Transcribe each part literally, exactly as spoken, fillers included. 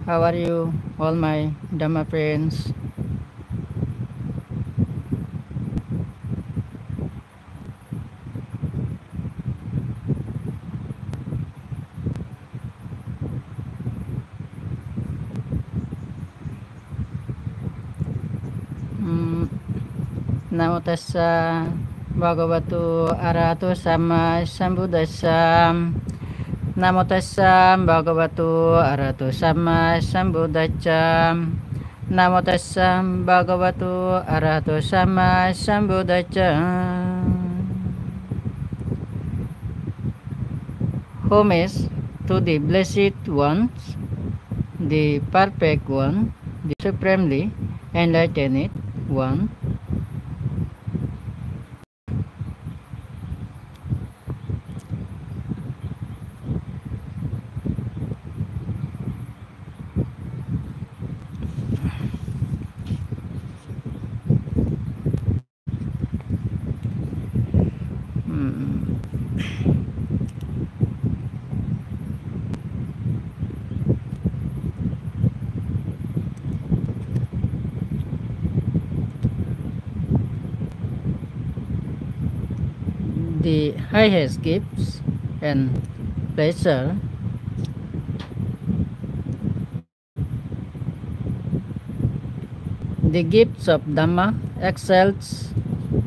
How are you, all my Dhamma friends? Mm, Namo tassa bhagavato arahato samma sambuddhassa. Namo tassa bhagavato arahato samma sambuddhassa. Namo tassa bhagavato arahato samma sambuddhassa. Homage to the Blessed Ones, the Perfect One, the Supremely Enlightened One. Hmm. The highest gifts and pleasure. The gifts of Dhamma excels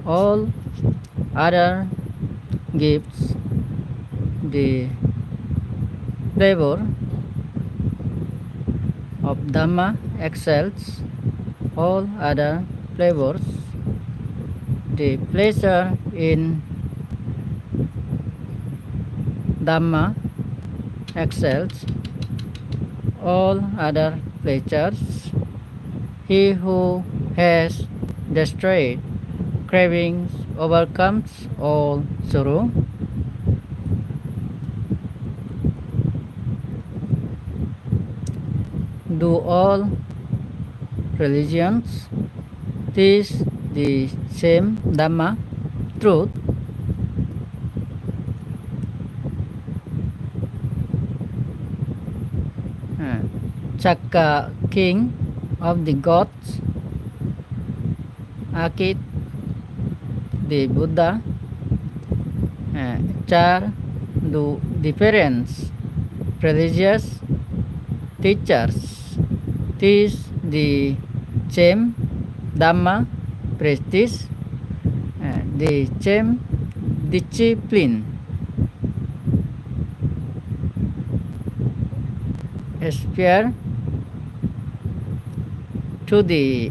all other gifts. The flavor of Dhamma excels all other flavors. The pleasure in Dhamma excels all other pleasures. He who has destroyed cravings overcomes all sorrow. Do all religions teach the same Dhamma, truth? Eh, Sakka, king of the gods, Akit, the Buddha, eh, Char, the different religious teachers teach the same Dhamma, practice, eh, the same discipline, aspire to the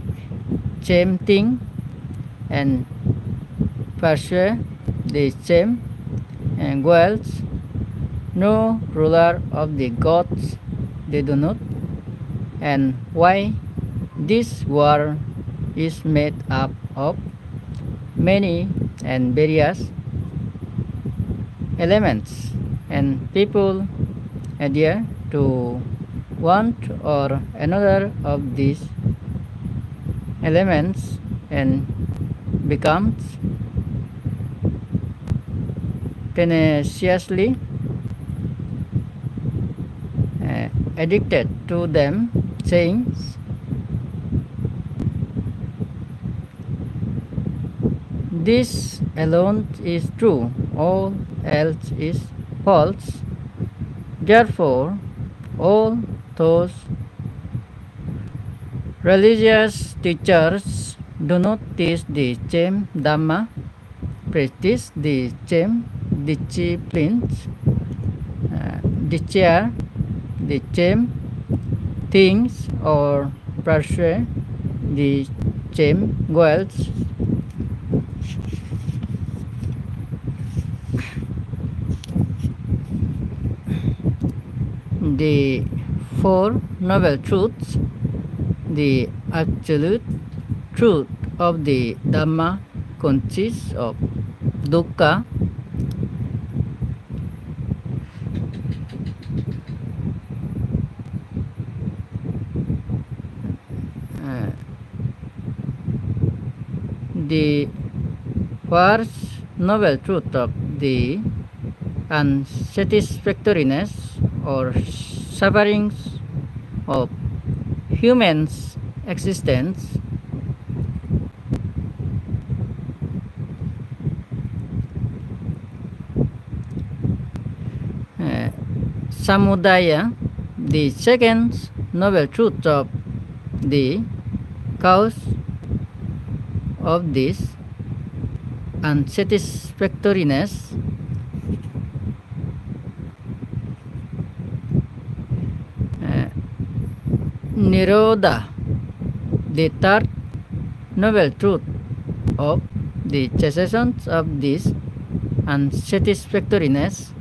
same thing, and pursue the same, uh, goals. No ruler of the gods they do not, and why this world is made up of many and various elements, and people adhere to one or another of these elements and becomes tenaciously, uh, addicted to them, saying, "This alone is true, all else is false." Therefore, all those religious teachers do not teach the same Dhamma, practice the same disciplines, uh, desire the same things, or pursue the same goals. The Four Noble Truths. The absolute truth of the Dhamma consists of dukkha, uh, the First Noble Truth of the unsatisfactoriness or sufferings of humans' existence. Eh, samudaya, the second noble truth of the cause of this unsatisfactoriness. Eh, nirodha, the third noble truth of the cessation of this unsatisfactoriness.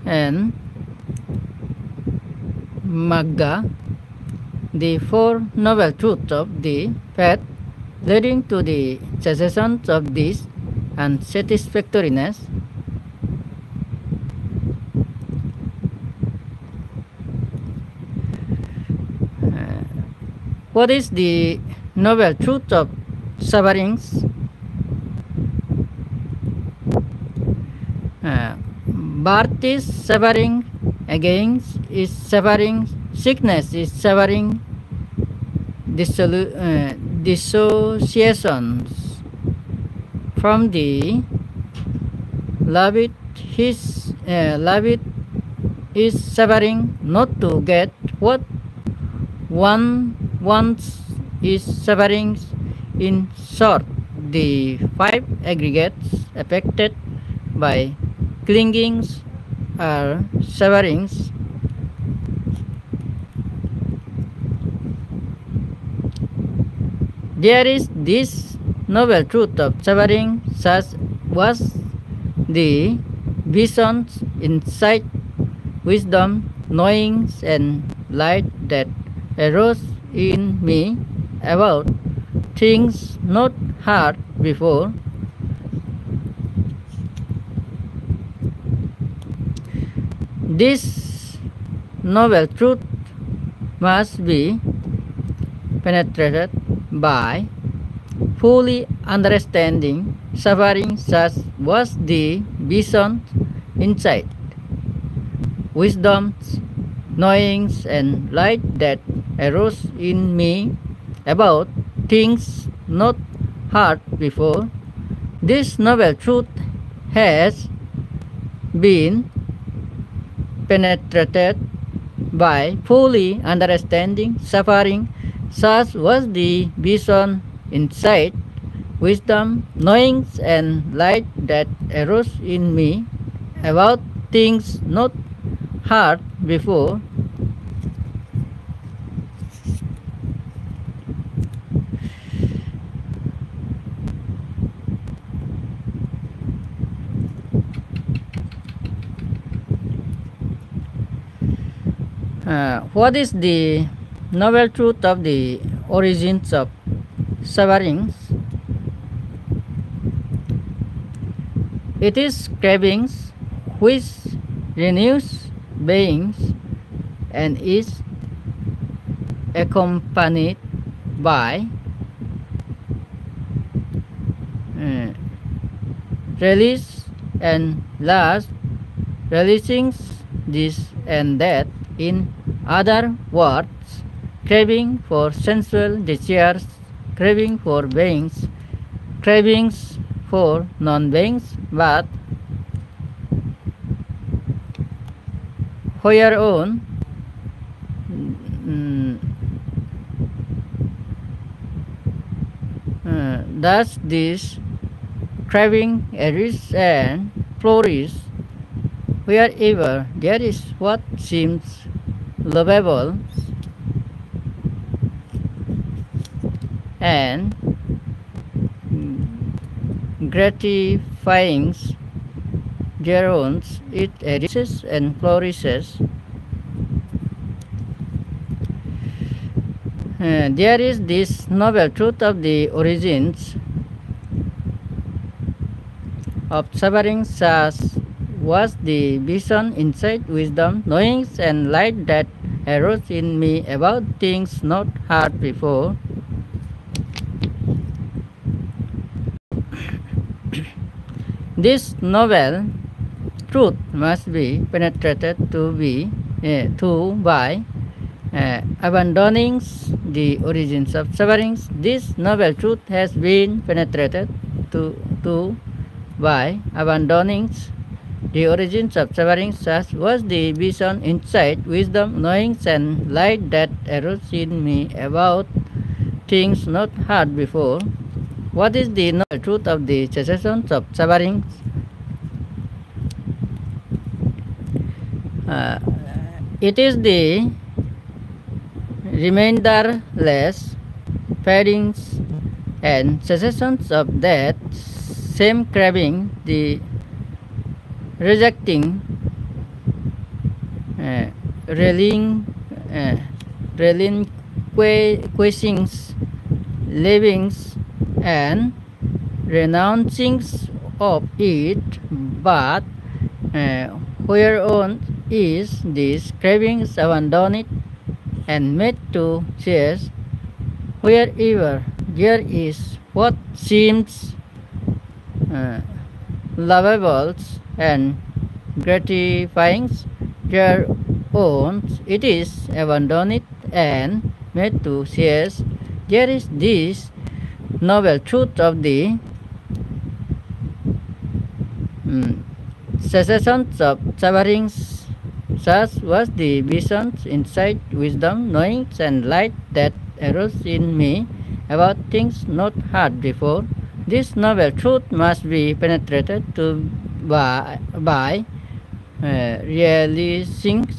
And magga, the four noble truths of the path leading to the cessation of this unsatisfactoriness. Uh, what is the noble truth of sufferings? Uh, birth is suffering, age is suffering, sickness is suffering, dissolu-, uh, dissociations from the beloved is, uh, beloved is suffering, not to get what one wants is sufferings. In short, the five aggregates affected by clingings are sufferings. There is this noble truth of suffering, such was the visions, insight, wisdom, knowings, and light that arose in me about things not heard before. This noble truth must be penetrated by fully understanding suffering, such was the vision, insight, wisdoms, knowings, and light that arose in me about things not heard before. This noble truth has been penetrated by fully understanding suffering, such was the vision, insight, wisdom, knowings, and light that arose in me about things not heard before. Uh, what is the noble truth of the origins of sufferings? It is cravings which renews beings and is accompanied by, uh, release and lust, releasing this and that. In other words, craving for sensual desires, craving for beings, cravings for non-beings, but for your own, mm, uh, thus this craving arises and flourishes wherever there is what seems lovable and, mm, gratifying thereon, it arises and flourishes. Uh, there is this noble truth of the origins of suffering, such was the vision, insight, wisdom, knowings, and light that arose in me about things not heard before. This noble truth must be penetrated to be, eh, to by, eh, abandoning the origins of sufferings. This noble truth has been penetrated to, to by abandoning the origins of suffering. Such was the vision, insight, wisdom, knowing, and light that arose in me about things not heard before. What is the noble truth of the cessations of sufferings? Uh, it is the remainderless fadings and cessations of that same craving, the rejecting, uh, relinqu-, uh, relinquishings, leavings, and renouncings of it, but, uh, whereon is this craving abandoned and made to cease, wherever there is what seems, uh, lovable and gratifying, thereon it is abandoned and made to cease. There is this noble truth of the, mm, cessations of sufferings. Such was the vision, insight, wisdom, knowing, and light that arose in me about things not heard before. This noble truth must be penetrated to by, by, uh, realizing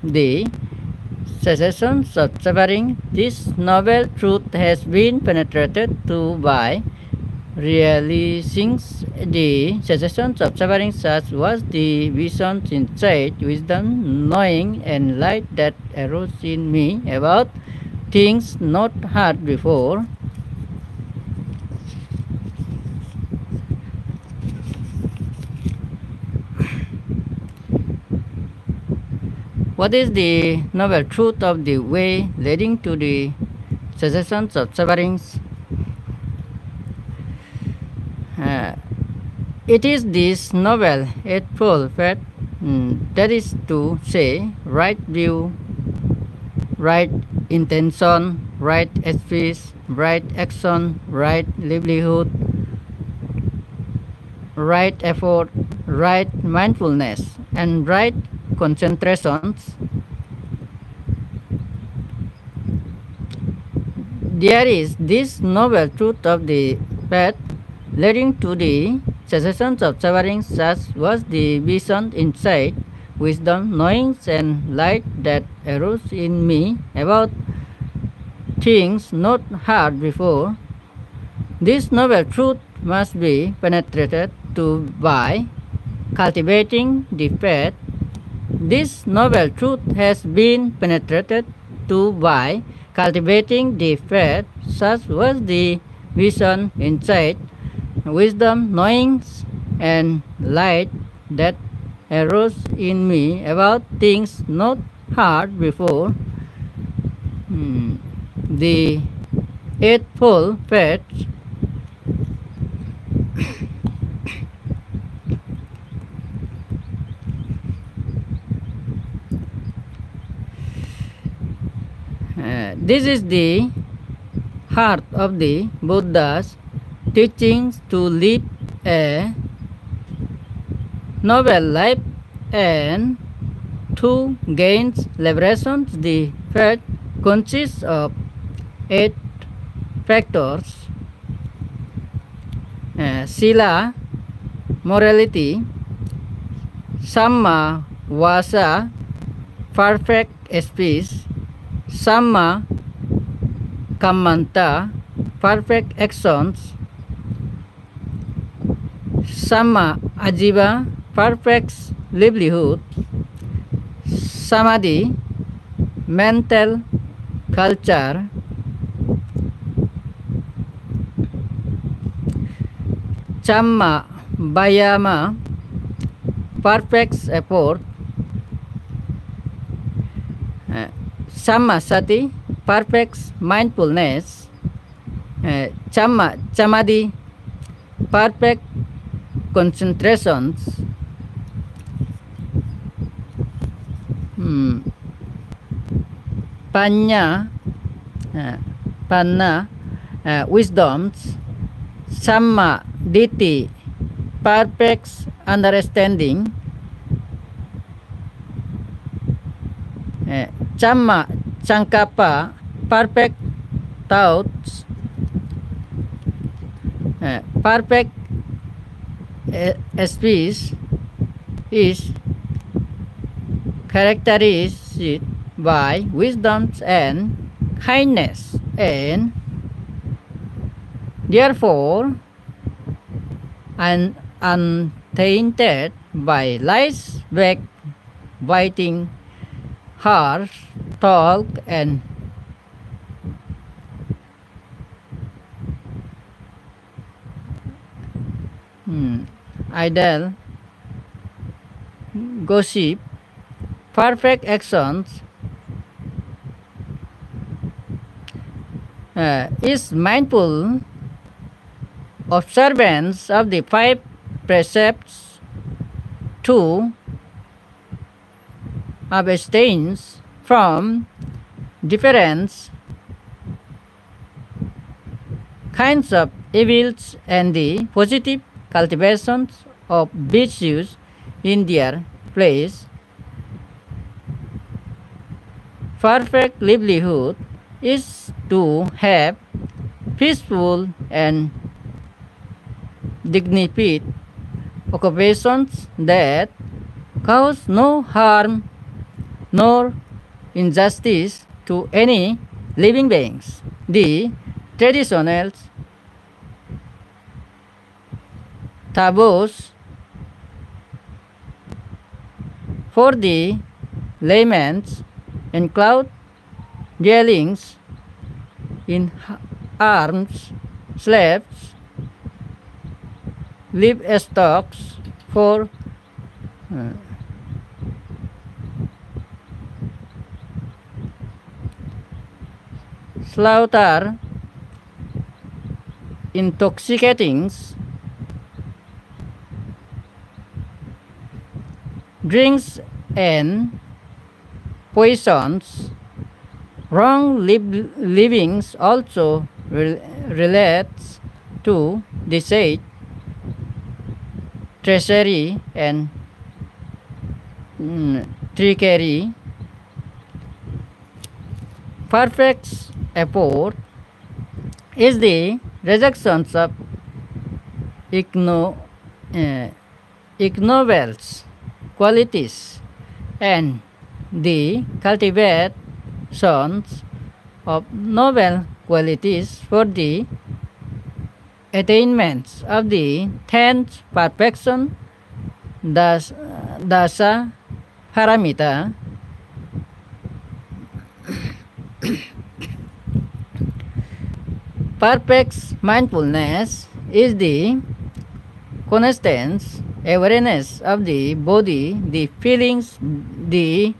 the cessations of suffering. This noble truth has been penetrated to by realizing the cessations of suffering. Such was the vision, insight, wisdom, knowing, and light that arose in me about things not heard before. What is the noble truth of the way leading to the cessations of sufferings? Uh, it is this noble eightfold path, mm, that is to say, right view, right intention, right speech, right action, right livelihood, right effort, right mindfulness, and right concentrations. There is this noble truth of the path leading to the cessations of suffering. Such was the vision, insight, wisdom, knowing, and light that arose in me about things not heard before. This noble truth must be penetrated to by cultivating the faith. This noble truth has been penetrated to by cultivating the faith. Such was the vision, insight, wisdom, knowings, and light that arose in me about things not heard before. Hmm. The eightfold path. Uh, this is the heart of the Buddha's teachings to live a noble life and to gain liberation. The faith consists of eight factors, uh, sila, morality, samma vaca, perfect speech, samma kammanta, perfect actions, samma ajiva, perfect livelihood, samadhi, mental culture, samma vayama, perfect effort, eh, samma sati, perfect mindfulness, eh, samma samadhi, perfect concentrations, hmm, panya, eh, panna, eh, wisdoms, samma ditti, perfect understanding, eh, samma sankappa, perfect thoughts, eh, perfect, eh, speech is characterized by wisdom and kindness, and therefore un-, untainted by lies, backbiting, harsh talk, and, hmm, idle gossip. Perfect actions, uh, is mindful observance of the five precepts to abstain from different kinds of evils and the positive cultivations of virtues in their place. Perfect livelihood is to have peaceful and dignified occupations that cause no harm nor injustice to any living beings. The traditional taboos for the laymen include dwellings in arms, slaves, livestock for, uh, slaughter, intoxicating drinks and poisons. Wrong liv-, livings also re-, relates to deceit, treachery, and, mm, trickery. Perfect effort is the rejection of igno-, eh, ignoble qualities and the cultivations of noble qualities for the attainments of the tenth perfection, das-, dasa paramita. Perfect mindfulness is the constant awareness of the body, the feelings, the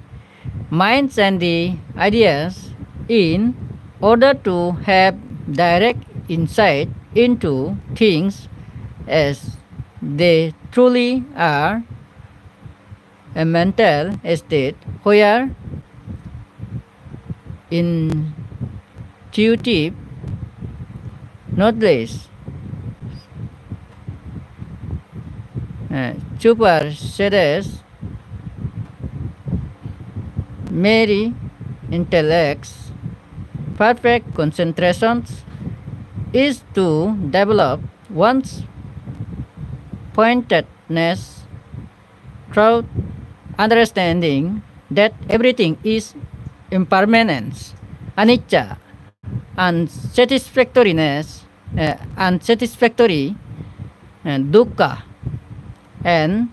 minds, and the ideas in order to have direct insight into things as they truly are, a mental state where intuitive knowledge, uh, supersedes mere intellect's. Perfect concentration is to develop one's pointedness through understanding that everything is impermanence, anicca, unsatisfactoriness, eh, unsatisfactory, eh, dukkha, and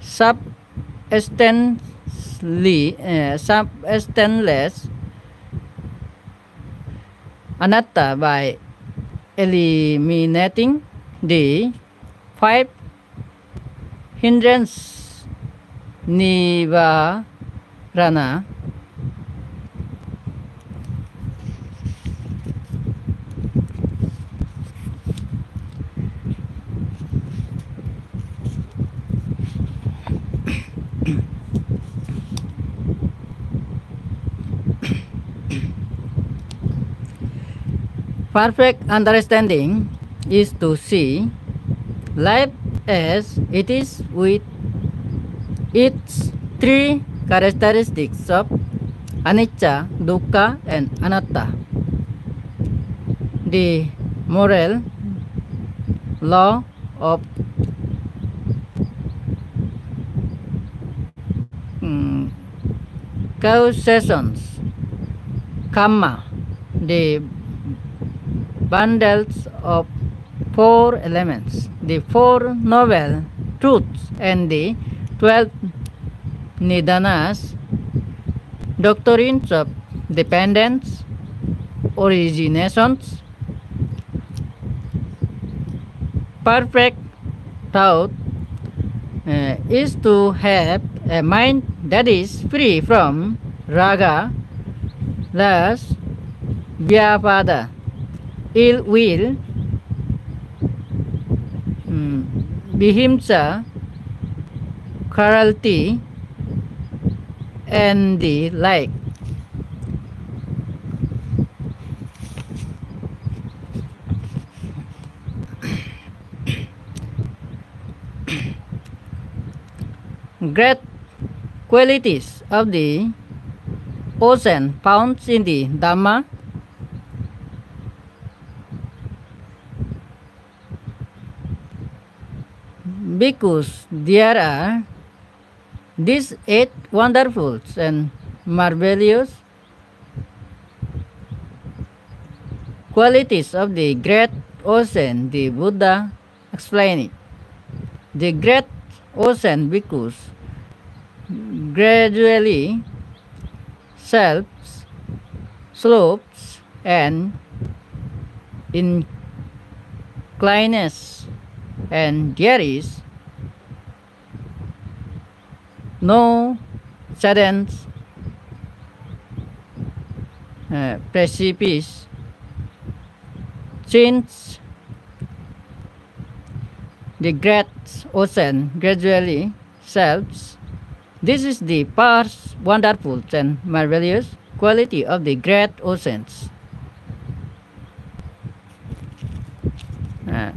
substantly, eh, substanceless, anatta. By eliminating the five hindrance, nibbana Perfect understanding is to see life as it is with its three characteristics of anicca, dukkha, and anatta. The moral law of, mm, causations, karma, the bundles of four elements, the four noble truths, and the twelve nidanas, doctrines of dependence, originations, perfect thought, uh, is to have a mind that is free from raga, dvesha, byapada, ill will, mm, vihimsa, cruelty, and the like. Great qualities of the ocean found in the Dhamma. Because there are these eight wonderful and marvelous qualities of the great ocean, the Buddha explained. The great ocean, because gradually shelves, slopes, and inclines, and there is no sudden, uh, precipice. Since the great ocean gradually shelves, this is the first wonderful and marvelous quality of the great oceans. Ah.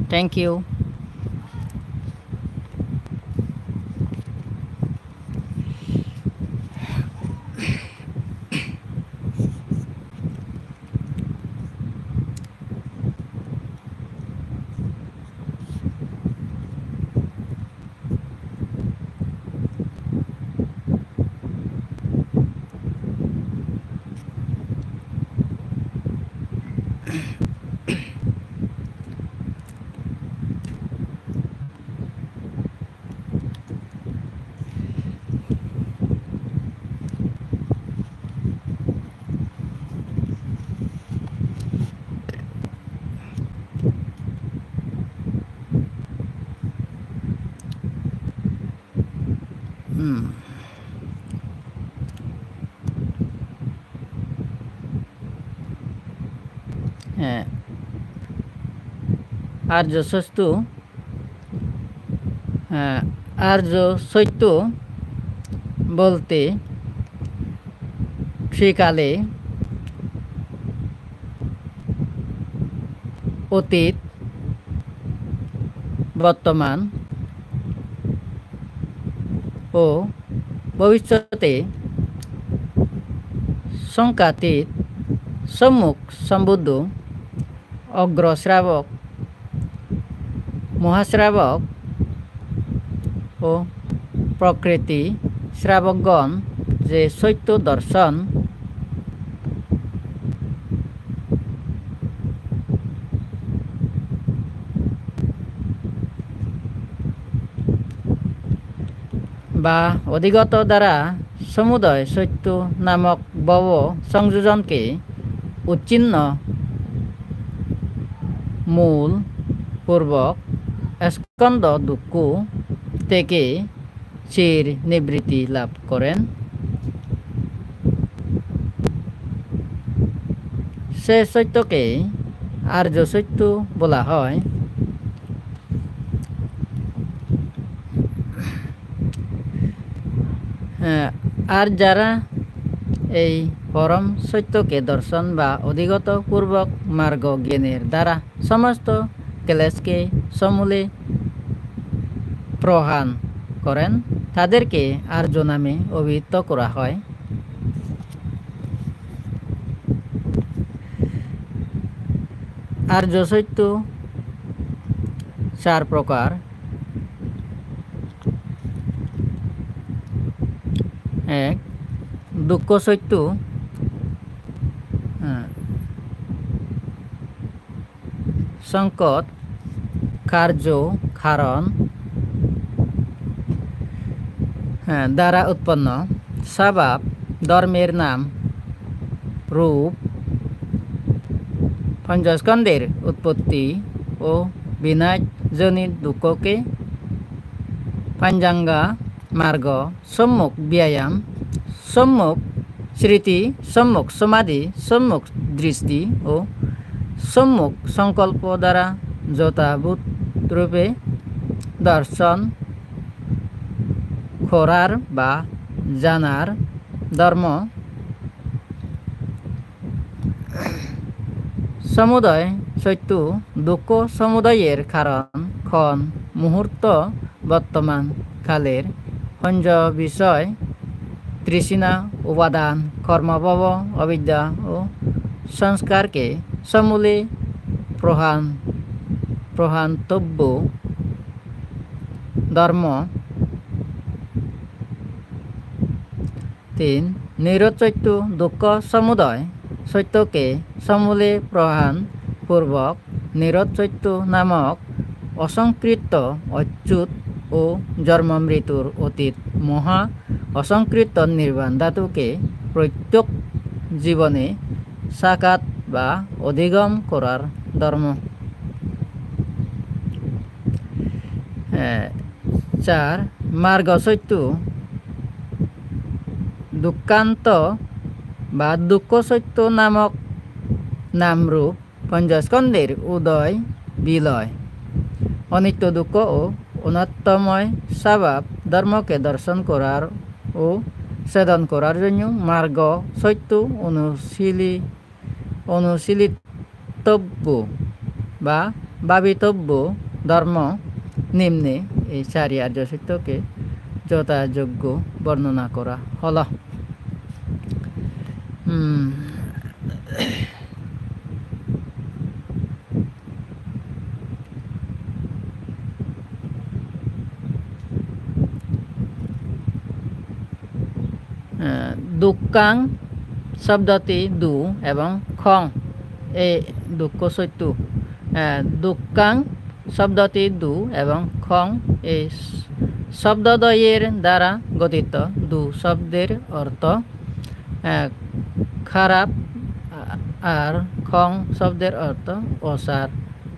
Thank you. Hmm. Eh, Arjo Sosto, eh, Arjo Sotto bolte trikale, otit, bottoman o bobissote, songkhatit, sommuk sombuddho, ogro srabok, mohasrabok o prokriti srabokgon je sotto dorson ba odhigoto dara somudoy sotto namok bhobo songjojonke uchchinno mul purbok skondo dukko theke chir nibritti lab koren. সেই সত্যকে আর্য সত্য বলা হয়। হ্যাঁ, আর যারা এই পরম সত্যকে দর্শন বা অধিগত পূর্বক মার্গ জ্ঞানের দ্বারা সমস্ত ক্লেশকে সমূলে প্রহাণ করেন, তাদেরকে আর্য নামে অভিহিত করা হয়। আর্য সত্য চার প্রকার। এক, দুঃখ সত্য, হ্যাঁ, সংকট, কার্য, কারণ, হ্যাঁ, দ্বারা উৎপন্ন, স্বভাব, ধর্মের নাম, রূপ, পঞ্চস্কন্ধের উৎপত্তি ও বিনাশ জনিত দুঃখকে পঞ্চাঙ্গা মার্গ, সম্যক ব্যায়াম, সম্যক স্মৃতি, সম্যক সমাধি, সম্যক দৃষ্টি ও সম্যক সংকল্প দ্বারা যথাযথ রূপে দর্শন করার বা জানার ধর্ম। সমুদয় সত্য, দুঃখ সমুদয়ের কারণ, ক্ষণ, মুহূর্ত, বর্তমান কালের পঞ্চ বিষয়, তৃষ্ণা, উপাদান, কর্মভব, অবিদ্যা ও সংস্কারকে সমূলে প্রহাণ, প্রহাণতব্য ধর্ম। তিন, নিরোধ সত্য, দুঃখ সমুদয় সত্যকে সমূলে প্রহাণ পূর্বক নিরোধ সত্য নামক অসংকৃত অচ্যুত ও জন্ম মৃত্যুর অতীত মহা অসংকৃত নির্বাণ ধাতুকে প্রত্যেক জীবনে সাক্ষাৎ বা অধিগম করার ধর্ম। এ, চার, মার্গ সত্য, দুঃখান্ত বা দুঃখ সত্য নামক নামরূপ পঞ্চস্কন্ধের উদয় বিলয়, অনিত্য দুঃখ ও অনাত্মময় স্বভাব ধর্মকে দর্শন করার ও ছেদন করার জন্য মার্গ সত্য অনুশীলী অনুশীলিতব্য বা ভাবিতব্য ধর্ম নিম্নে এই চারি আর্য সত্যকে যথাযোগ্য বর্ণনা করা হলো। হুম। আহ, দুঃখাং শব্দটি দু এবং খং, এই দুঃখ সত্য। আহ, দুঃখাং শব্দটি দু এবং খং, এই শব্দদ্বয়ের দ্বারা গঠিত। দু শব্দের অর্থ, আহ, খারাপ, আ-, আর খং শব্দের অর্থ অসার।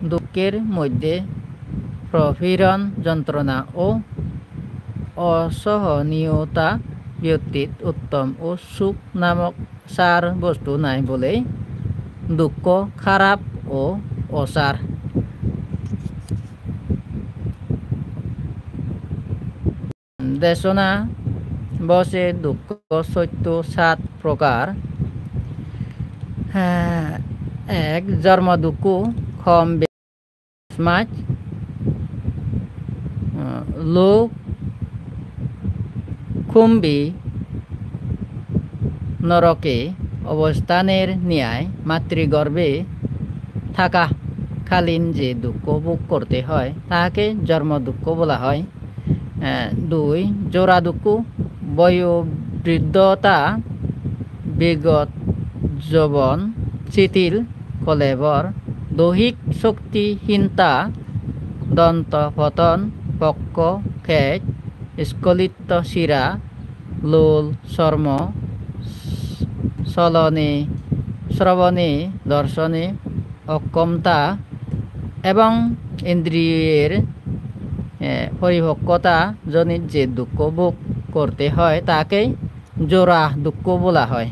দুঃখের মধ্যে প্রপীড়ন, যন্ত্রণা ও অসহনীয়তা ব্যতীত উত্তম ও সুখ নামক সার বস্তু নাই বলেই দুঃখ খারাপ ও অসার। দেশনা বসে দুঃখ সত্য সাত প্রকার। হ্যাঁ, এক, জন্ম দুঃখ, কম মাছ, আহ, লোক কুম্ভী নরকে অবস্থানের ন্যায় মাতৃগর্ভে থাকাকালীন যে দুঃখ ভোগ করতে হয়, তাহাকে জন্ম দুঃখ বলা হয়। আহ, দুই, জরা দুঃখ, বয়োবৃদ্ধতা, বিগত যৌবন শিথিল, কলেবর, দৈহিক শক্তিহীনতা, দন্ত পতন, বক্ষ ক্ষয়, স্খলিত শিরা, লোল, চর্ম, চলনে, শ্রবণে, দর্শনে অক্ষমতা এবং ইন্দ্রিয়ের, এ, পরিপক্কতা জনিত যে দুঃখ ভোগ করতে হয়, তাকেই জরা দুঃখ বলা হয়।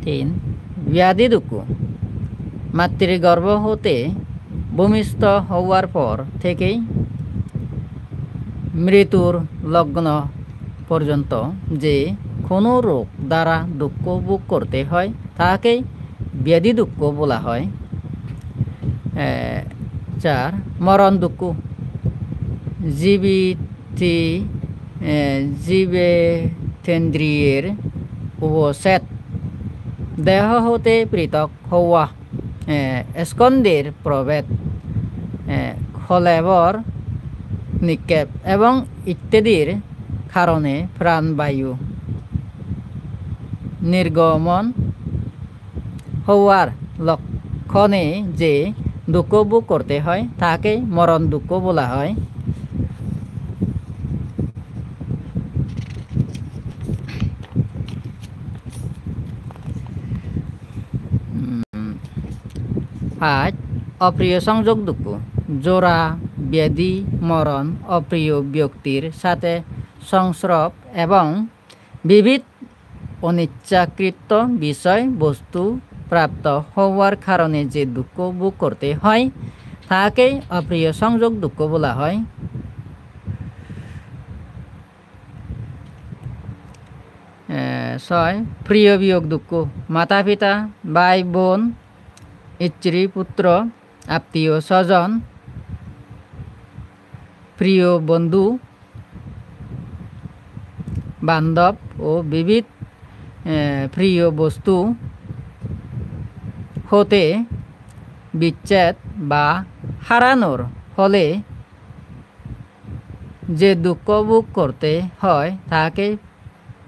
তিন, ব্যাধি দুঃখ। মাতৃগর্ভ হতে ভূমিষ্ঠ হওয়ার পর থেকেই মৃত্যুর লগ্ন পর্যন্ত যে কোনো রোগ দ্বারা দুঃখ ভোগ করতে হয়, তাকেই ব্যাধি দুঃখ বলা হয়। এ, চার, মরণ দুঃখ। জীবিতি-, এ, জীবিতেন্দ্রিয়ের অবচ্ছেদ, দেহ হতে পৃথক হওয়া, এ, স্কন্ধের প্রভেদ, এ, কলেবর নিক্ষেপ এবং ইত্যাদির কারণে প্রাণবায়ু নির্গমন হওয়ার লক্ষণে যে দুঃখ ভোগ করতে হয়, তাকে মরণ দুঃখ বলা হয়। উম, পাঁচ, অপ্রিয় সংযোগ দুঃখ। জরা, ব্যাধি, মরণ, অপ্রিয় ব্যক্তির সাথে সংস্রব এবং বিবিধ অনিচ্ছাকৃত বিষয়বস্তু প্রাপ্ত হওয়ার কারণে যে দুঃখ ভোগ করতে হয়, তাকেই অপ্রিয় সংযোগ দুঃখ বলা হয়। এ, ছয়, প্রিয় বিয়োগ দুঃখ। মাতা পিতা, ভাই বোন, স্ত্রী পুত্র, আত্মীয় স্বজন, প্রিয় বন্ধু, বান্ধব ও বিবিধ, এ, প্রিয় বস্তু হতে বিচ্ছেদ বা হারানোর ফলে যে দুঃখ ভোগ করতে হয়, তাকে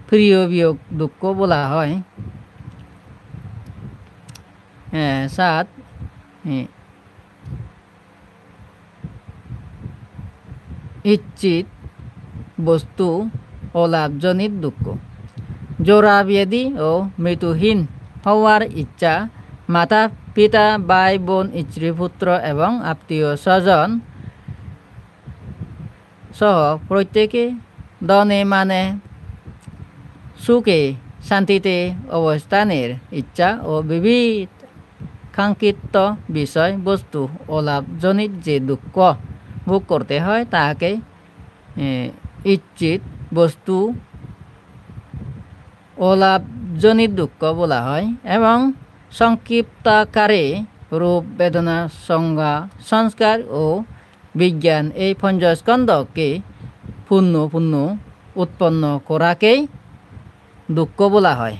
প্রিয় বিয়োগ দুঃখ বলা হয়। এ, সাত, এ, ইচ্ছিত বস্তু অলাভজনিত দুঃখ। জরা ব্যাধি ও মৃত্যুহীন হওয়ার ইচ্ছা, মাতা পিতা, ভাই বোন, স্ত্রী পুত্র এবং আত্মীয় স্বজন সহ প্রত্যেকে ধনে মানে সুখে শান্তিতে অবস্থানের ইচ্ছা ও বিবিধ কাঙ্ক্ষিত বিষয়বস্তু অলাভজনিত যে দুঃখ ভোগ করতে হয়, তাকে, এ, ইচ্ছিত বস্তু অলাভজনিত দুঃখ বলা হয় এবং সংক্ষিপ্তাকারে রূপ, বেদনা, সংজ্ঞা, সংস্কার ও বিজ্ঞান এই পঞ্চস্কন্ধকে পূর্ণ পূর্ণ উৎপন্ন করাকেই দুঃখ বলা হয়।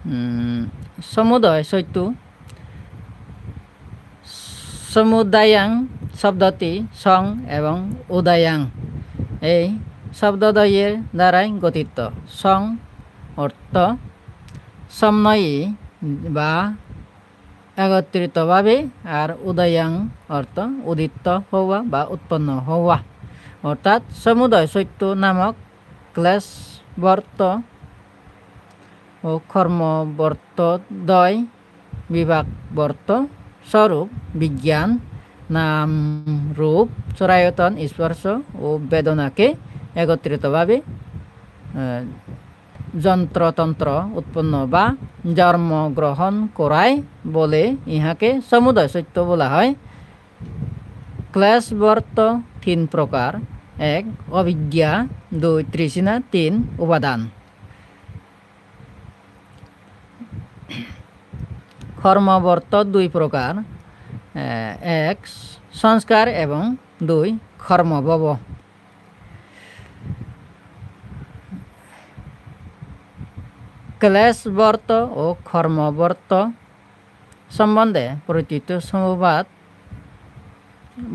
উম, সমুদয় সত্য। সমুদায়াং শব্দটি সং এবং উদয়াং এই শব্দদ্বয়ের দ্বারাই গঠিত। সং অর্থ সমন্বয়ে বা একত্রিতভাবে, আর উদয়াং অর্থ উদিত হওয়া বা উৎপন্ন হওয়া। অর্থাৎ সমুদয় সত্য নামক ক্লেশবর্ত ও কর্মবর্তদ্বয় বিভাগবর্ত স্বরূপ বিজ্ঞান, নাম, রূপ, চরায়তন, স্পর্শ ও বেদনাকে একত্রিতভাবে, আহ, যন্ত্রতন্ত্র উৎপন্ন বা জন্ম গ্রহণ করায় বলে ইহাকে সমুদয় সত্য বলা হয়। ক্লেশবর্ত তিন প্রকার, এক অবিদ্যা, দুই তৃষ্ণা, তিন উপাদান। কর্মবর্ত দুই প্রকার, এ, এক সংস্কার এবং দুই কর্মভব। ক্লেশবর্ত ও কর্মবর্ত সম্বন্ধে প্রতীত সমবাদ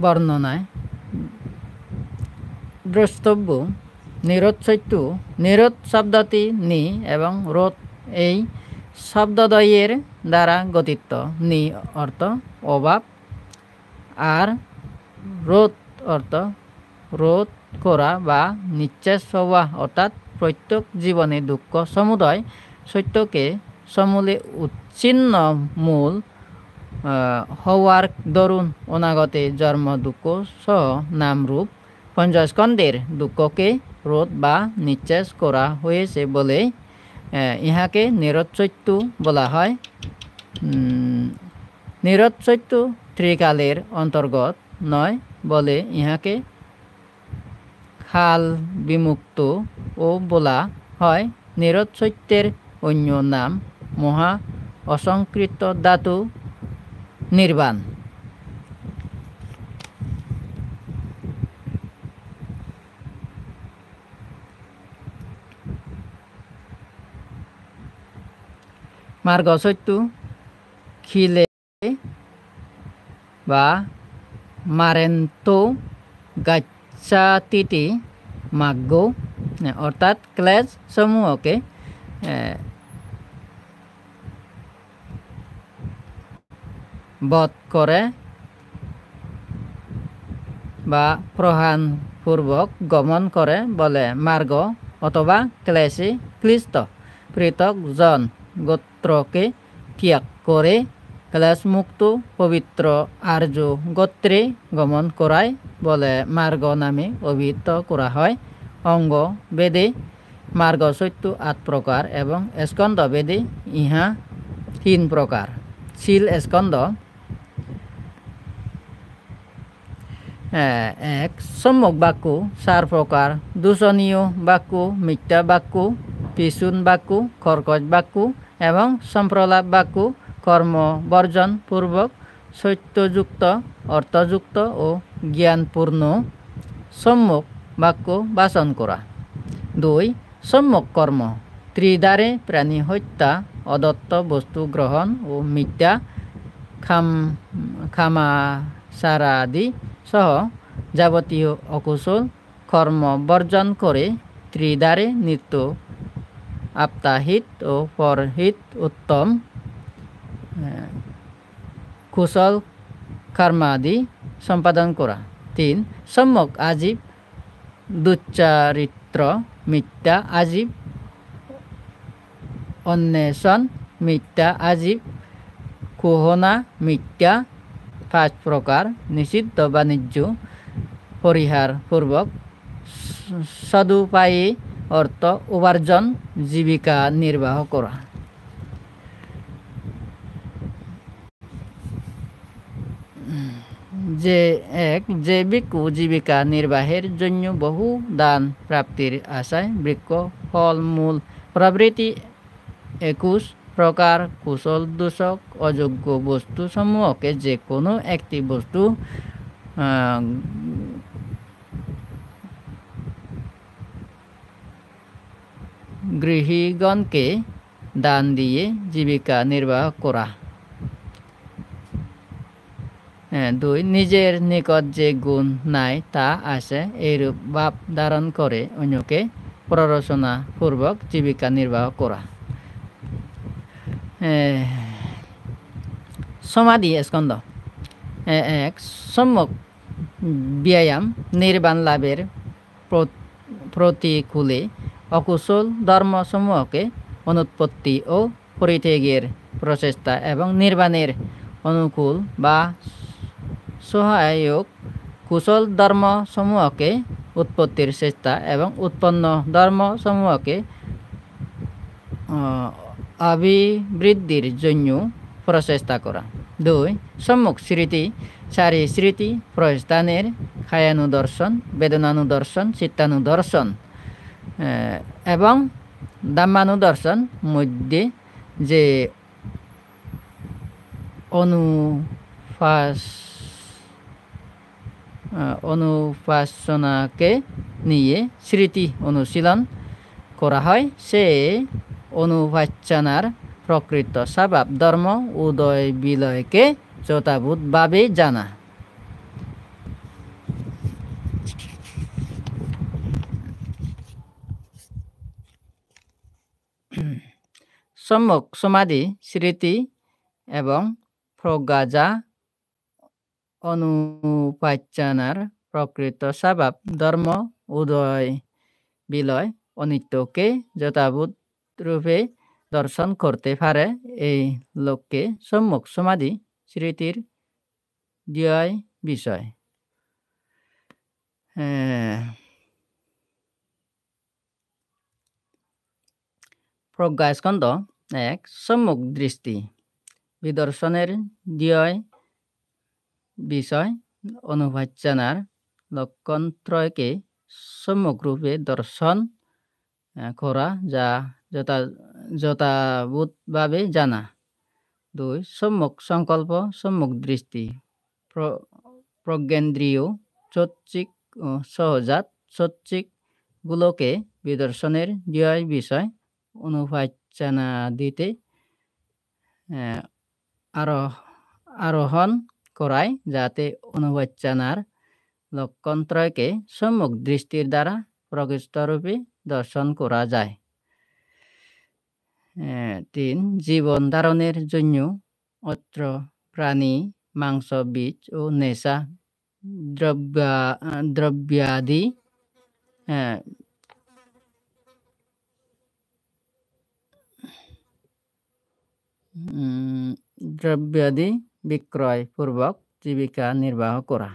বর্ণনায় দ্রষ্টব্য নিরোধ সত্য। নিরোধ শব্দটি নি এবং রোধ এই শব্দদ্বয়ের দ্বারা গঠিত। নি অর্থ অভাব, আর রোধ অর্থ রোধ করা বা নিঃশেষ হওয়া, অর্থাৎ প্রত্যেক জীবনে দুঃখ সমুদয় সত্যকে সমূলে উচ্ছিন্ন মূল আহ, হওয়ার দরুন অনাগতে জন্ম দুঃখ সহ নাম রূপ পঞ্চস্কন্ধের দুঃখকে রোধ বা নিঃশেষ করা হয়েছে বলেই, আহ, ইহাকে নিরোধ সত্য বলা হয়। উম, নিরোধ সত্য ত্রিকালের অন্তর্গত নয় বলে ইহাকে কাল বিমুক্তও বলা হয়। নিরোধ সত্যের অন্য নাম মহা অসংকৃত ধাতু নির্বাণ। মার্গ সত্য খিলে বা মারেন্তো গাচ্ছাতীতি মাগ্গো, অর্থাৎ ক্লেশ সমূহকে, এ, বধ করে বা প্রহাণপূর্বক গমন করে বলে মার্গ অথবা ক্লেশে ক্লিষ্ট পৃথক জন গোত্রকে ত্যাগ করে ক্লেশমুক্ত পবিত্র আর্য গোত্রে গমন করায় বলে মার্গ নামে অভিহিত করা হয়। অঙ্গ ভেদে মার্গ সত্য আট প্রকার এবং স্কন্ধ ভেদে ইহা তিন প্রকার। সিল স্কন্ধ, এ, এক, সম্যক বাক্য চার প্রকার: দূষণীয় বাক্য, মিথ্যা বাক্য, পিছুন বাক্য, কর্কশ বাক্য এবং সম্প্রলাপ বাক্য। কর্ম বর্জন পূর্বক সত্যযুক্ত, অর্থযুক্ত ও জ্ঞানপূর্ণ সম্যক বাক্য ভাষণ করা। দুই, সম্যক কর্ম, ত্রিধারে প্রাণী হত্যা, অদত্ত বস্তু গ্রহণ ও মিথ্যা কাম-, কামাচারাদি সহ যাবতীয় অকুশল কর্ম বর্জন করে ত্রিধারে নিত্য আত্মহিত ও পরহিত উত্তম, এ, কুশল কর্মাদি সম্পাদন করা। তিন, সম্যক আজীব, দুশ্চরিত্র, মিথ্যা আজীব, অন্বেষণ, মিথ্যা আজীব, কুহনা, মিথ্যা, পাঁচ প্রকার নিষিদ্ধ বাণিজ্য পরিহার পূর্বক স-, সদুপায়ে অর্থ উপার্জন, জীবিকা নির্বাহ করা। যে এক, যে ভিক্ষু জীবিকা নির্বাহের জন্য বহু দান প্রাপ্তির আশায় বৃক্ষ, ফল, মূল প্রভৃতি একুশ প্রকার কুশল দূষক অযোগ্য বস্তু সমূহকে যে কোনো একটি বস্তু, আহ, গৃহীগণকে দান দিয়ে জীবিকা নির্বাহ করা। হ্যাঁ, দুই, নিজের নিকট যে গুণ নাই তা আছে, এইরূপ ভাব ধারণ করে অন্যকে প্ররোচনাপূর্বক জীবিকা নির্বাহ করা। এ, সমাধি স্কন্ধ। এ, এক, সম্যক ব্যায়াম নির্বাণ লাভের প্র-, প্রতিকূলে অকুশল ধর্মসমূহকে অনুৎপত্তি ও পরিত্যাগের প্রচেষ্টা এবং নির্বাণের অনুকূল বা সহায়ক কুশল ধর্মসমূহকে উৎপত্তির চেষ্টা এবং উৎপন্ন ধর্মসমূহকে, আহ, অভিবৃদ্ধির জন্য প্রচেষ্টা করা। দুই, সম্যক স্মৃতি, চারি স্মৃতি, প্রস্থানের, কায়ানুদর্শন, বেদনানুদর্শন, চিত্তানুদর্শন, আহ, এবং ধাম্মানুদর্শন মধ্যে যে অনুপাস-, আহ, অনুপাসনাকে নিয়ে স্মৃতি অনুশীলন করা হয়, সে অনুপাসনার প্রকৃত স্বভাব ধর্ম উদয় বিলয়কে যথাযথভাবে জানা। সম্যক সমাধি, স্মৃতি এবং প্রজ্ঞা যা অনুপাসনার প্রকৃত স্বভাব ধর্ম উদয় বিলয় অনিত্যকে যথাযথ রূপে দর্শন করতে পারে। এই লক্ষ্যে সম্যক সমাধি স্মৃতির দিয়ই বিষয়। এ, প্রজ্ঞাস্কন্ধ এক, সম্যক দৃষ্টি। বিদর্শনের দিয়ই বিষয়। অনুপাচ্ছানার লক্ষণ ত্রয়কে সম্যক রূপে দর্শন, এ, করা, যা যথা-, যথাভূতভাবে জানা। দুই, সম্যক সংকল্প, সম্যক দৃষ্টি। প্র-, প্রজ্ঞেন্দ্রিয়, চৈতসিক ও সহজাত। চৈতসিক গোলকে বিদর্শনের দিয়ই বিষয়। অনুপাচ্ছানাদিতে, এ, আরোহ-, আরোহণ করায়, যাতে অনুপাচ্ছানার লক্ষণ ত্রয়কে সম্যক দৃষ্টির দ্বারা প্রকৃষ্ট রূপে দর্শন করা যায়। এ, তিন, জীবন ধারণের জন্য অত্র প্রাণী, মাংস, বীজ ও নেশা দ্রব্যা-, দ্রব্যাদি, এ, উম, দ্রব্যাদি বিক্রয়পূর্বক জীবিকা নির্বাহ করা।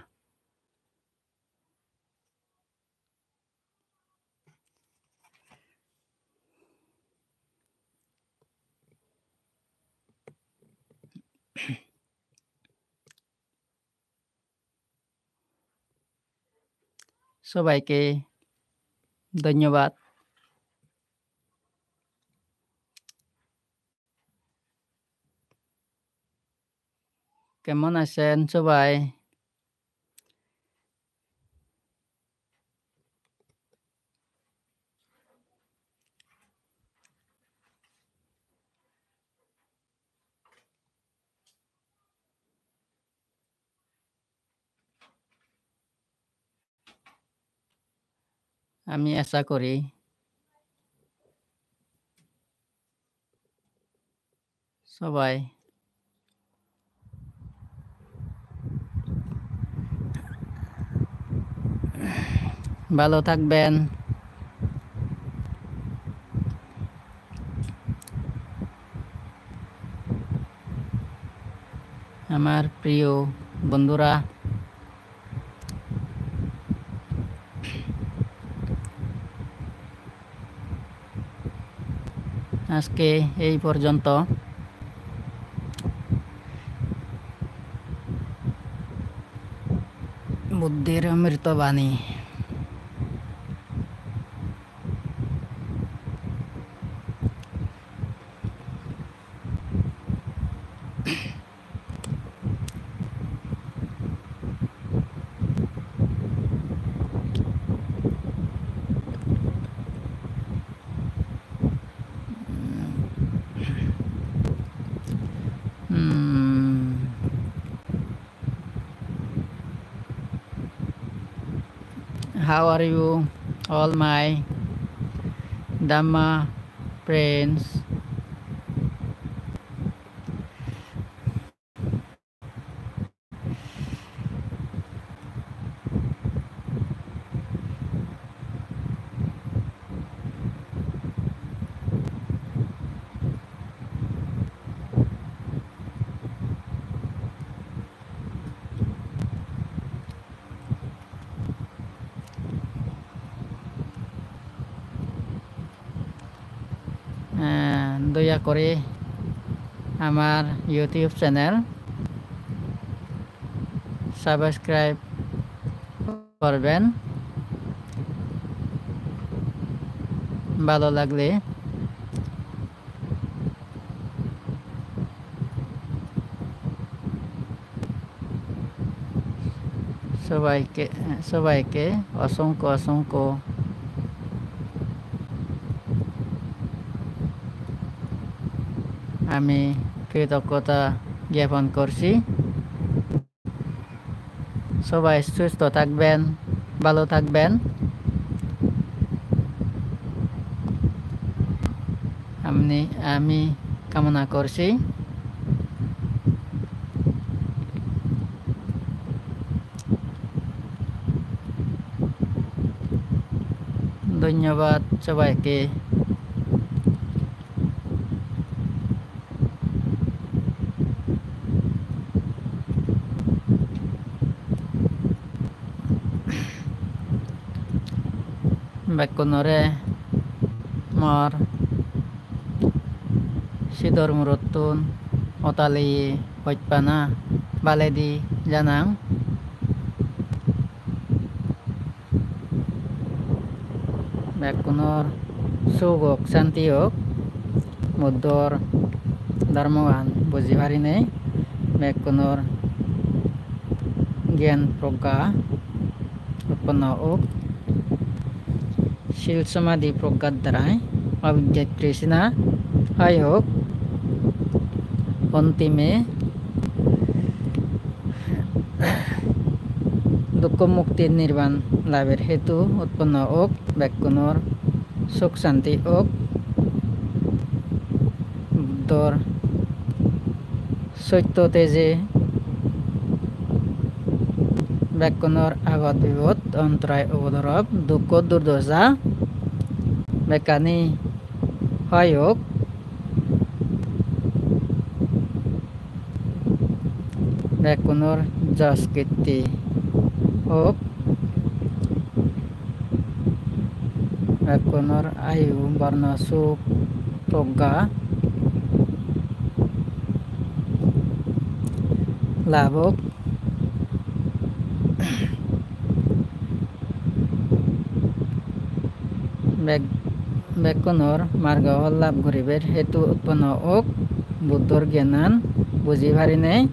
সবাইকে ধন্যবাদ। কেমন আছেন সবাই? আমি আশা করি সবাই ভালো থাকবেন। আমার প্রিয় বন্ধুরা, আজকে এই পর্যন্ত। বুদ্ধের অমৃতবাণী। Hmm. How are you, all my Dhamma friends? আহ, দয়া করে আমার YouTube channel subscribe করবেন। ভালো লাগলে সবাইকে, সবাইকে অসংখ্য, অসংখ্য আমি কৃতজ্ঞতা জ্ঞাপন করছি। সবাই সুস্থ থাকবেন, ভালো থাকবেন। আমি, আমি কামনা করছি। ধন্যবাদ সবাইকে। Bekkunore mor sidor murottun otaliye hojpana baledi janang. Bekkunor suk ok, santi ok. Buddhor dhormogan buji parinei bekkunor gyan progga utponno ok. Sil somadhi proggar darai abidya trishna hai ok. Ontime dukko mukti nirban laber hetu utponno ok, bekkunor suk santi ok. Buddhor sotto teje bekkunor abot bibot, ontorai upodrob, dukko durdosa bekkani hoi ok. Bekkunor jos kitti ok. Bekkunor ayu, borno, suk, progga lab ok. Bek-, bekkunor margo phol lab guribar hetu utponno ok. Buddhor gyanan buji parinei,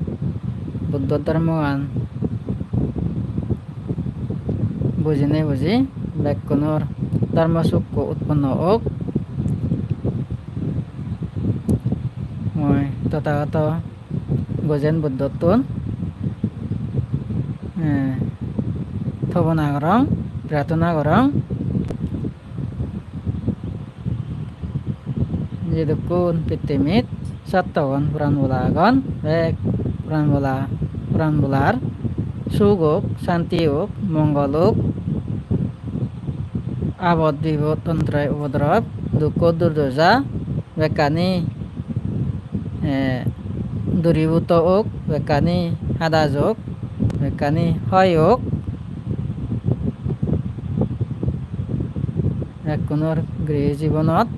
Buddhor dhormogan bujinei buji bekkunor dhormo sukko utponno ok. Mui Tothagoto Gozen Buddhottun, eh, tobona gorong, prarthona gorong. Jedukkun pittimit sattogon puran bola agon, bek puran bola, puran bolar suk ok, santi ok, mongol ok, abot bibot, ontorai upodrob, dukko durdosa bekkani, eh, duribhuto ok, bekkani hada jok, bekkani hoi ok. Bekkunor grihi jibonot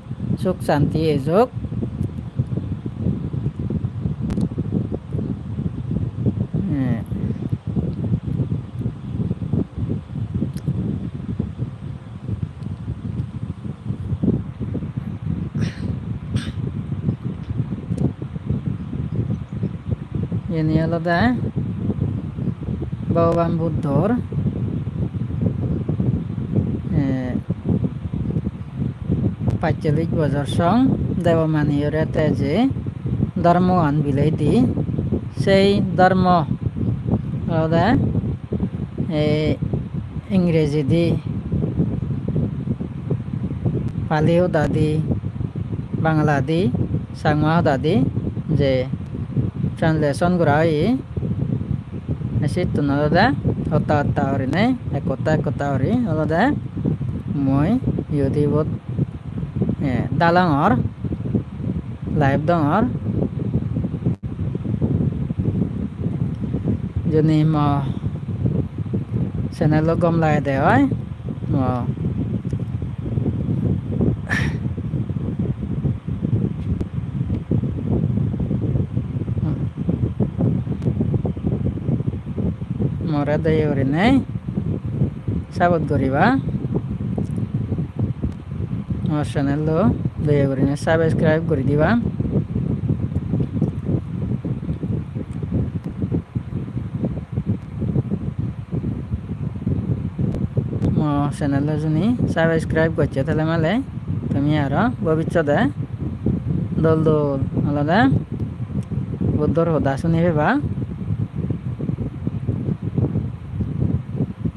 suk santi ejok. Eh. Iyeni olode Bhogoban Buddhor, eh, pachchollish bojor song Debomani ore te je dhormogan bilei di, sei dhormo olode ei Ingrejidi, Pali hodadi, Bangaladi, Changma hodadi je translation gora oye, sittun olode hotta hotta gurinei, ek hotta ek hotta guri olode mui YouTube-ot, eh, dalongor, live dongor. Juni mo channel-o gom lagede oi, mo, more doye gurinei support guriba. Mo channel-o doye gurinei subscribe guri diba. Mo channel-o juni subscribe gocche tale male tumi aro bobissode dol dol olode Buddhor hoda suni peba.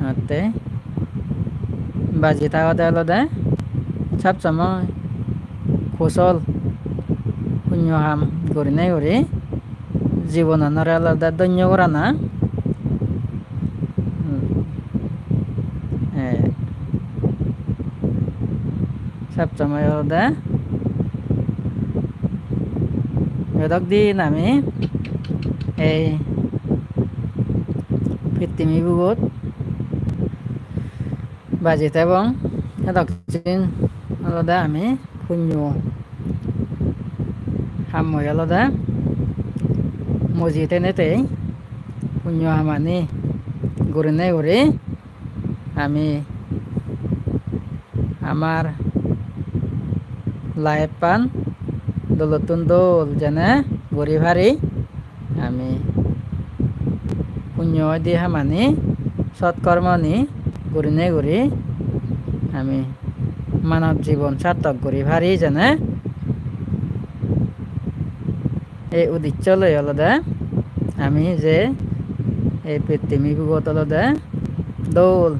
Atte baji thagode olode sob somoi kusol punyo ham gurinei guri jibonanore olode dhonyo gorana. Hmm. Eh. Sob somoi olode bedok din ami ei pittimi bugot baji thebong. Edok din olode ami punyo hammoi olode moji tenetei punyo hamani gurinei guri ami amar life-an dolottun dol jene guri pari. Ami punyo oide hamani, sot kormoni gurinei guri ami manob jibon sartok guri pari jene. Ei udisso loi olode ami je ei pittimi bugot olode dol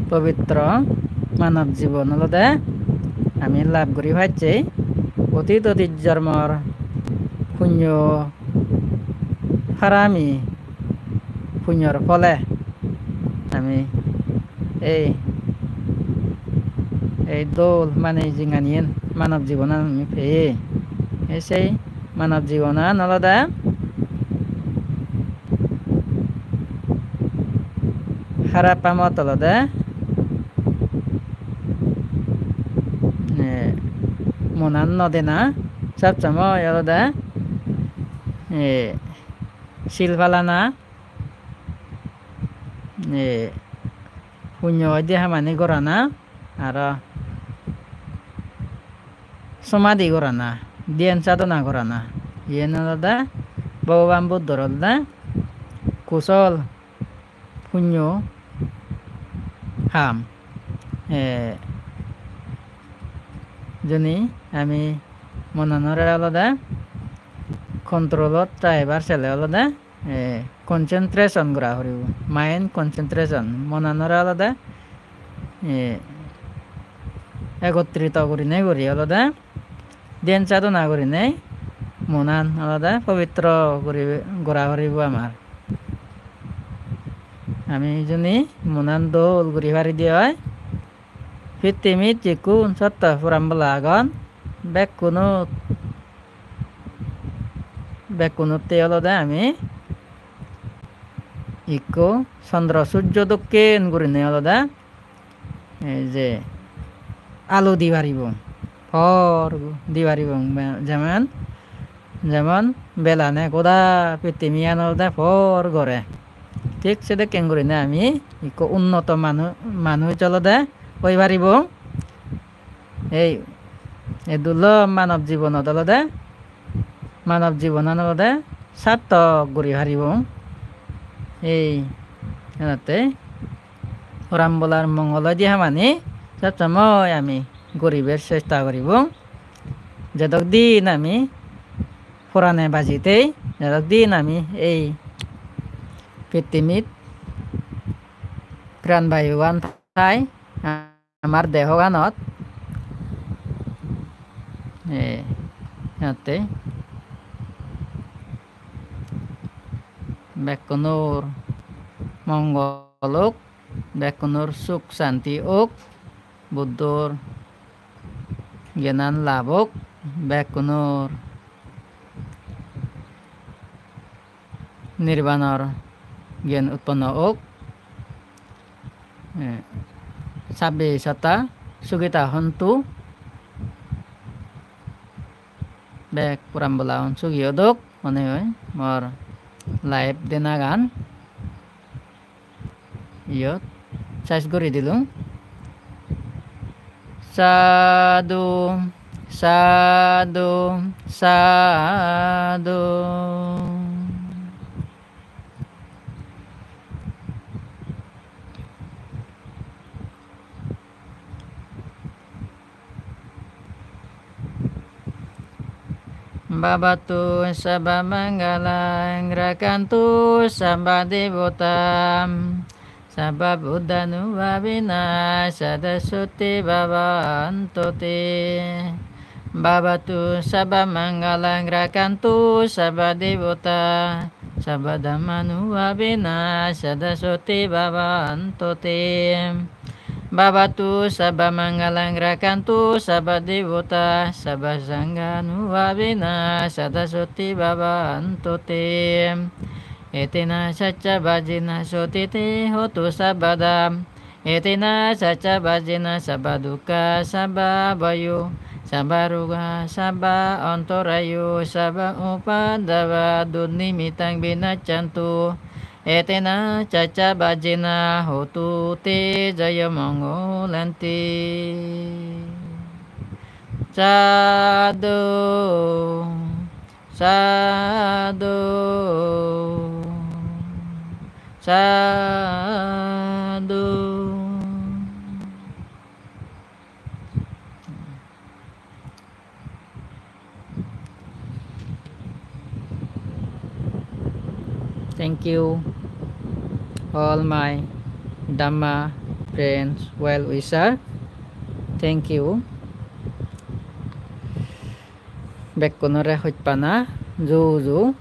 pobitro manob jibon olode ami lab guri pacchei. Otit otit jormor punyo harami punyor phole ami ei, ei dol mane jinganiyen manob jibonan ami peye. Ei sei manob jibonan olode harap hamot olode, eh, monan no dena, sob somoi olode, eh, sil palana, eh, punyo oide hamani gorana, aro somadi gorana, dhyan sadhana gorana. Iyen olode Bhogoban Buddhor olode kusol punyo ham. Eh, juni ami monanore olode control-ot raibar sele olode, eh, concentration gora poribo, mind concentration, monanore olode, eh, egottrito gurinei guri olode dhyan sadhana gurinei monan olode pobitro guri gora poribo amar. Ami juni monan dol guri paride oi, pittimit jikkun sotto poranbola agon, bekkunot, bekkunotte olode ami ikko chondro sujjo dokken gurinei olode ei je alo di paribong, por di paribong, be-, jemon, jemon belane goda pittimiyan olode por gore. Thik sedokken gurinei ami ikko unnoto manu-, manuj olode oi paribong. Ei, ei dullo manob jibonot olode, manob jibonan olode sartok guri paribong. Ei, enotte poranbolar mongol oide hamani sob somoi ami guribar chesta guribong. Jedok din ami porane baji tei, jedok din ami ei pittimit pran bayugan thai, amar dehoganot, eh, enotte bekkunor mongol ok, bekkunor suk santi ok, Buddhor gyanan lab ok, bekkunor nirbanor gyan utponno ok. Eh, sabbe satta sukhita hontu. Bek poranbolaun sugi odok, mone oi mor live denagan iyot sej guri dilung. Sadhu, sadhu, sadhu. Bhavatu sabba mangalam, rakkhantu sabba devata, sabba buddhanubhavena, sada sotthi bhavantu te. Bhavatu sabba mangalam, rakkhantu sabba devata, sabba dhammanubhavena, sada sotthi bhavantu te. Bhavatu sabba mangalam, rakkhantu sabba devata, sabba sanghanubhavena, sada sotthi bhavantu te. Etena saccavajjena sotthi te hotu sabbada. Etena saccavajjena sabba dukkha sabba bhayo sabba roga sabba antarayo sabba upaddava dunimmitaṃ vinassantu. Etena saccavajjena hotu te jayamaṅgalanti. Sādhu, sādhu, sādhu. Thank you, all my Dhamma friends, well wisher. Thank you. Bekkunore hojpana, ju ju.